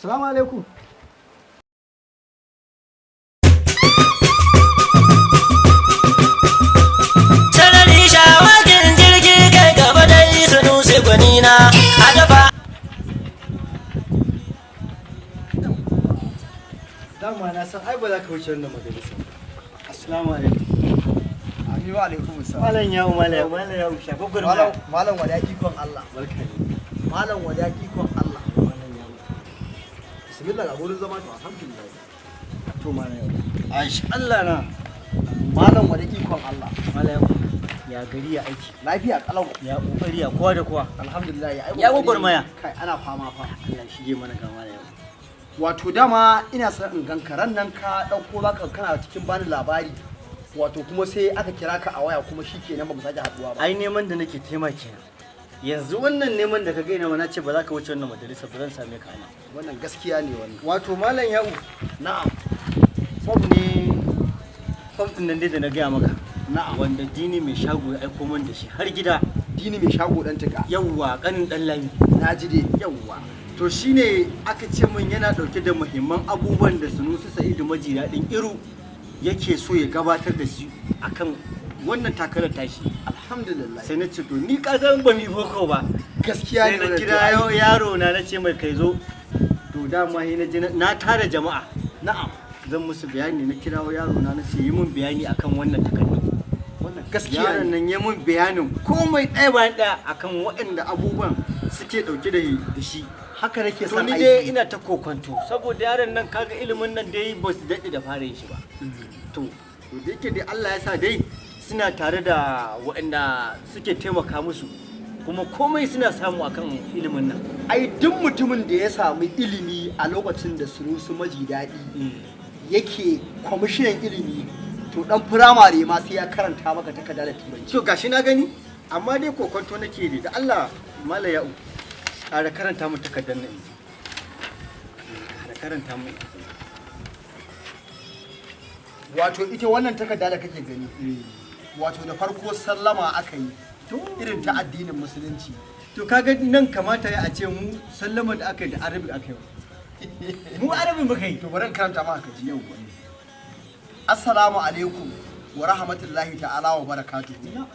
Salamu alaikum. Sarari shawagin jirgi, kai gaba dai, Sunusi gwanina a dafa. Dama na san ai ba za ka wuce wannan majalisa. Assalamu alaikum. Amin, wa alaikum assalam. Malam Ya'u, malam Ya'u, malam Ya'u, shafa. Malam, malam wada, ikon Allah. Barka ne. Malam wada, ikon Allah. Malam Ya'u. Bismillah, ga gurin zama. To, alhamdulillah. To, malam Ya'u. Aish Allah na. Malam wada, ikon Allah. Malam Ya'u. Ya gari, ya aiki? Lafiya kalau. Ya kokari, ya kowa da kowa? Alhamdulillah, ya Ya gwagwarmaya. Kai, ana fama fa. Allah shige mana ga, malam Ya'u. Wato dama ina son in ganka ran nan, ka dauko zaka kana cikin bani labari. Wato kuma sai aka kira ka a waya, kuma shikenan ba mu sake haduwa ba. Ai neman da nake taimaka yanzu, wannan neman da ka gaina ma, na ce ba za ka wuce wannan majalisa ba, zan same ka ana. Wannan gaskiya ne wannan. Wato malam Ya'u, Na'am. fom ne, fom din nan dai da na gaya maka. Na'am. Wanda Dini mai shago ya aiko min da shi har gida. Dini mai shago dan tuka. Yawwa, kanin dan Lami. Na ji dai. Yawwa. To shine aka ce min yana dauke da muhimman abubuwan da Sunusi Sa'idu maji daɗin Iru yake so ya gabatar da shi akan wannan takarar tashi. Alhamdulillah. Sai na ce to ni ka san ba mi boko ba. Gaskiya Sai ne na wannan. kira yaro na, na ce mai kai zo. To dama sai na je na tara jama'a. Na'am. Zan musu bayani, na kirawo yaro na, na ce yi mun bayani akan wannan takardu. Wannan gaskiya Yaron ne. nan ya mun bayanin komai ɗaya bayan ɗaya akan waɗanda abubuwan suke ɗauke da shi. Haka nake To son ni dai aiki. ina ta kokonto saboda yaron nan, kaga ilimin nan dai ba su daɗe da fara yin shi ba. To da yake dai Allah ya sa dai suna tare da waɗanda suke taimaka musu, kuma komai suna samu akan ilimin nan. Ai duk mutumin da ya samu ilimi a lokacin da Sunusi maji daɗi yake kwamishinan ilimi, to dan firamare ma sai ya karanta maka takarda da Turanci. To gashi na gani, amma dai kokonto nake da Allah. Malam Ya'u, ƙara karanta mu takardar nan, ƙara karanta mu. Wato ita wannan takarda da kake gani, wato da farko sallama aka yi irin ta addinin Musulunci. To kaga nan kamata ya a ce mu sallama da aka yi da Arabic aka yi, mu Arabic muka yi. To, bari in karanta maka ka ji. Yau, assalamu alaikum wa rahmatullahi ta'ala wa barakatuhu.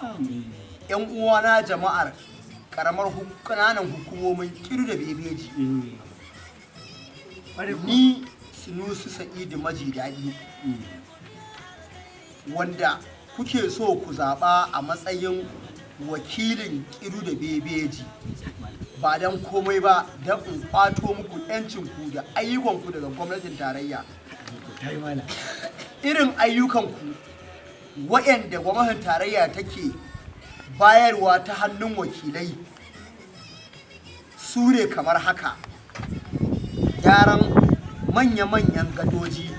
Yan uwana jama'ar karamar ƙananan hukumomin Kiru da Bebeji, ni Sunusi Sa'idu maji daɗi, wanda kuke so ku zaɓa a matsayin wakilin Kiru da Bebeji, ba don komai ba don in kwato muku 'yancinku da ayyukanku daga gwamnatin tarayya. Ta yi mala. Irin ayyukanku waɗanda gwamnatin tarayya take bayarwa ta hannun wakilai su ne kamar haka: gyaran manya-manyan gadoji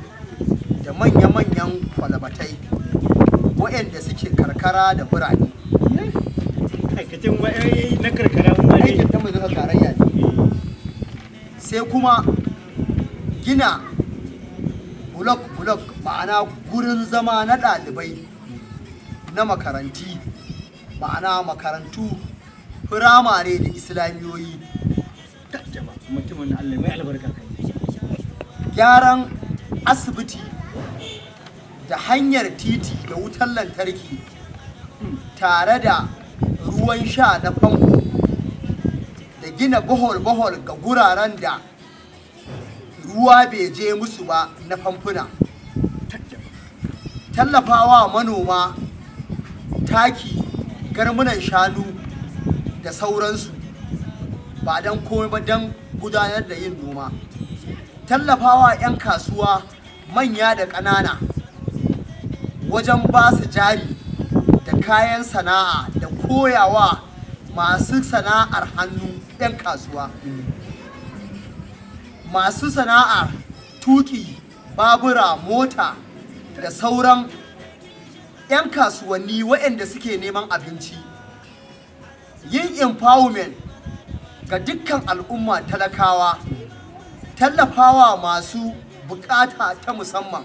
da manya-manyan kwalabatai waɗanda suke karkara da birane. Aikacin na karkara mu ne. Aikin ta majalisar tarayya ne. Sai kuma gina bulok-bulok, ma'ana gurin zama na ɗalibai na makaranti, ma'ana makarantu firamare da islamiyoyi. Mutumin Allah mai albarka kai. Gyaran asibiti da hanyar titi da wutar lantarki tare da ruwan sha na famfo, da gina bohol-bohol ga guraren da ruwa bai je musu ba na famfuna, tallafawa manoma taki, garmunan shanu da sauransu, ba don komai ba don gudanar da yin noma, tallafawa 'yan kasuwa manya da ƙanana wajen ba su jari da kayan sana'a, da koyawa masu sana'ar hannu 'yan kasuwa, masu sana'ar tuki babura, mota da sauran 'yan kasuwanni waɗanda suke neman abinci, yin empowerment ga dukkan al'umma talakawa, tallafawa masu bukata ta musamman,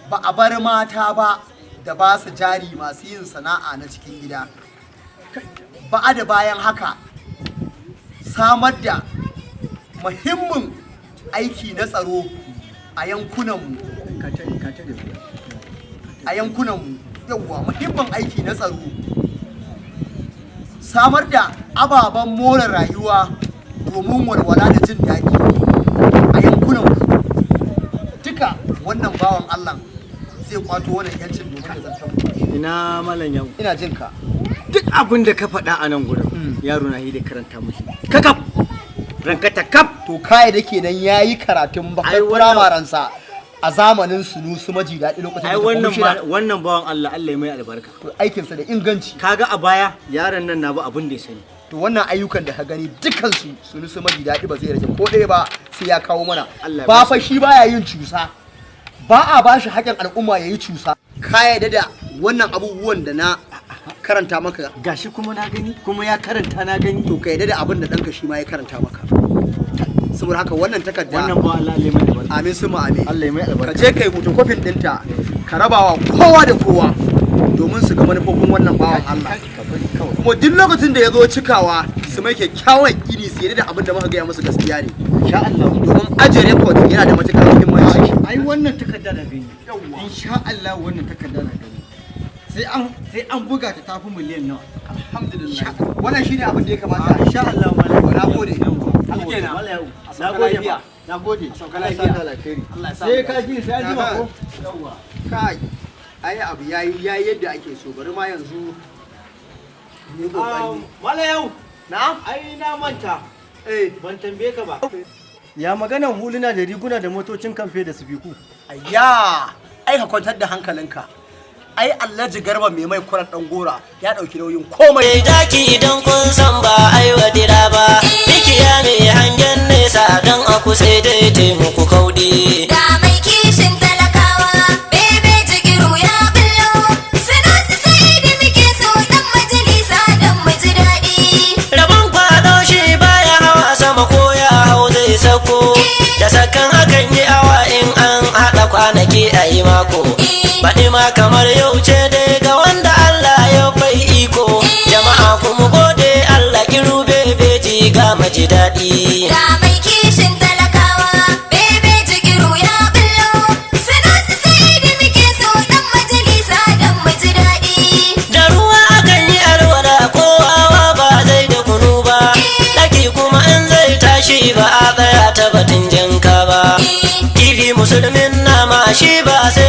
ba a bar mata ba, da ba su jari masu yin sana'a na cikin gida ba. A da bayan haka, samar da muhimmin Aiki na tsaro a yankunanmu, a yankunanmu, yawwa, muhimmin aiki na tsaro, samar da ababen more rayuwa domin walwala da jin daɗi a yankunanmu duka. Wannan bawan Allah zai kwato wannan yancin domin ya zartar mu. Ina malam yau? Ina jin ka. Duk abin da ka faɗa a nan gurin, yaro na da karanta mushi kakaf rankata kaf. To, kai da kenan yayi karatun Ai, bakar firamaransa a zamanin Sunusu Maji Daɗi lokacin Ai da wannan kwamishina. Wannan bawan Allah, Allah ya mai albarka. To, aikinsa da inganci. Kaga a baya yaron nan na ba abin da ya sani. To, wannan ayyukan da ka gani dukansu, Sunusu Maji Daɗi ba zai rage ko ɗaya ba, sai ya kawo mana. Allah ya Ba bashi. fa shi baya yin cusa, ba a ba shi haƙƙin al'umma ya yi cusa. Ka yarda da wannan abubuwan da na karanta maka? Gashi kuma na gani, kuma ya karanta na gani. To, ka yarda da abin da ɗanka shi ma ya karanta maka. Saboda haka wannan takarda, Wannan bawan Allah, Allah ya mai albarka. Amin summa amin. Allah ya mai Ka albarka. je kai photocopy ɗinta, ka rabawa kowa da kowa domin su ga manufofin wannan bawan Allah. Ka bari kawai. Kuma duk lokacin da ya zo cikawa, su mai kyakkyawan gini, su yarda da abin da muka gaya musu gaskiya ne. Insha Allah. Domin ajiye record yana da matuƙar muhimmanci. Ai wannan takarda da gani, insha Allah, wannan takarda da gani, sai an buga ta tafi miliyan nawa. Alhamdulillah, wannan shine abin da ya kamata. Insha Allah malam. Na gode. Shikenan. A Na sauka gode lafiya. fa. Na gode. Sauka Allah ya lafiya. saka alkhairi. Allah ya sa Sai mu ka dace. ji sai an jima ko? Yawwa. Kai, ai abu yayi yadda ake so. Bari ma yanzu ni kokari. Malam yau, Na? Ai na manta. Eh. Ban tambaye ka ba. Ya maganan huluna da riguna da motocin kamfe da sifiku? Ayya, ai ka kwantar da hankalinka. Ai Alhaji Garba mai mai kuran dan gora ya dauki nauyin komai. Mai daki idan kun san ba ai wadira ba, mikiya mai hangen nesa don aku sai dai taimako kauɗi. Ga mai kishin talakawa, Bebe Jigiru ya bullo. Sanusi Saidi muke so dan majalisa don mu ji daɗi. Rabon kwado shi baya hawa sama, ko ya hau zai sako. Da sakan akan yi awa, in an haɗa kwanaki a yi mako. Baɗi ma kamar yau ce dai ga wanda Allah ya bai iko. Jama'a kuma gode Allah, kiru Bebeji ga maji daɗi. Ga mai kishin talakawa, Bebe Jigiru ya bullo. Sanusi Saidi muke so dan majalisa don mu ji daɗi. Da ruwa akan yi alwala, ko awa ba zai da kunu ba. Ɗaki kuma in zai tashi ba a tsaya ta batun jinka ba. Kifi musulmin nama shi ba sai